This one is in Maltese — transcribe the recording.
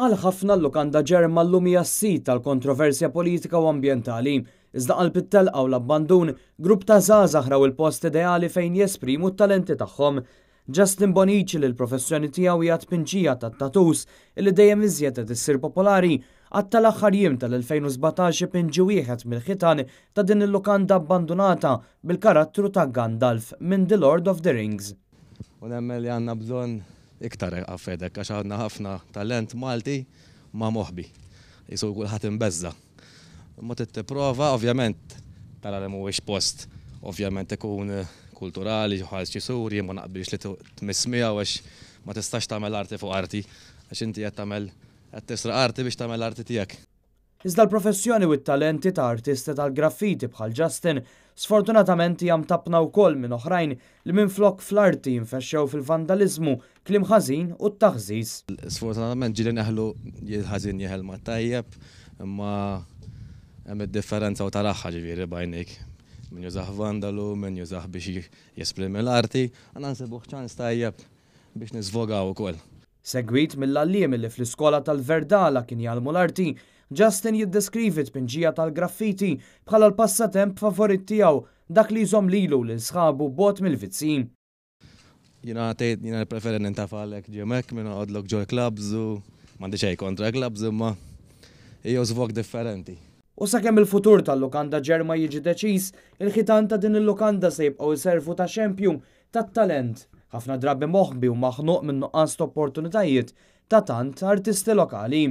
Għal ħafna l-lukanda Ġerma llum hija s-sit tal-kontroversja politika u ambjentali. Iżda qalb it-telqa u l-abbandun, grupp ta' żgħażagħ raw il-post ideali fejn jesprimu t-talenti tagħhom. Justin Bonici li l-professjoni tiegħu hija tpinġija tat-tattoos illi dejjem iżjed qed issir popolari, qatta' l-aħħar jiem tal-2017 ipinġi wieħed mill-ħitan ta' din il-lukanda abbandunata bil-karattru ta' Gandalf minn The Lord of the Rings. U nemmen li għandna bżonn iktar affarijiet hekk għax għandna ħafna talent Malti ma moħbi. Qisu kulħadd imbeżża'. Imma trid tipprova, ovvjament tara li mhuwiex post ovvjament ikun kulturali, bħal xi sur, jien ma naqbilx li tmiss miegħu għax ma tistax tagħmel arti fuq arti għax inti qed tagħmel qed tisraq arti biex tagħmel arti tiegħek. Iżda l-professjoni u t-talenti ta' artisti tal-graffiti bħal Justin sfortunatament hija mtappna wkoll minn oħrajn li minflok fl-arti jinfexxew fil-vandaliżmu, kliem ħażin u t-taħżiż. Sfortunatament ġieli neħlu l-ħażin jeħel mat-tajjeb imma hemm id-differenza u taraha ġifieri b'għajnejk. Min jużah vandalu, min jużah biex jesprimi l-arti, għandna nsibuh ċans tajjeb biex nisvogaw ukoll. Segwit mill-għalliem li fl-iskola tal-Verdala kien jgħallmu l-arti, Justin jiddeskrivi tpinġija tal-graffiti bħala l-passatemp favorit tiegħu, dak li jżomm lilu u lil sħabu bogħod mill-vizzji. Jiena tgħid jiena nippreferi nintafalek ġemgħek minn noqgħodlok ġol-clubs u m'għandi xejn kontra clubs imma hija żvog differenti. U sakemm il-futur tal-lukanda Ġerma jiġi deċiż, il-ħitan ta' din il-lukanda se jibqgħu jservu ta' xempju tat-talent, ħafna drabi moħbi u maħnuq minn nuqqas ta' opportunitajiet ta' tant artisti lokali.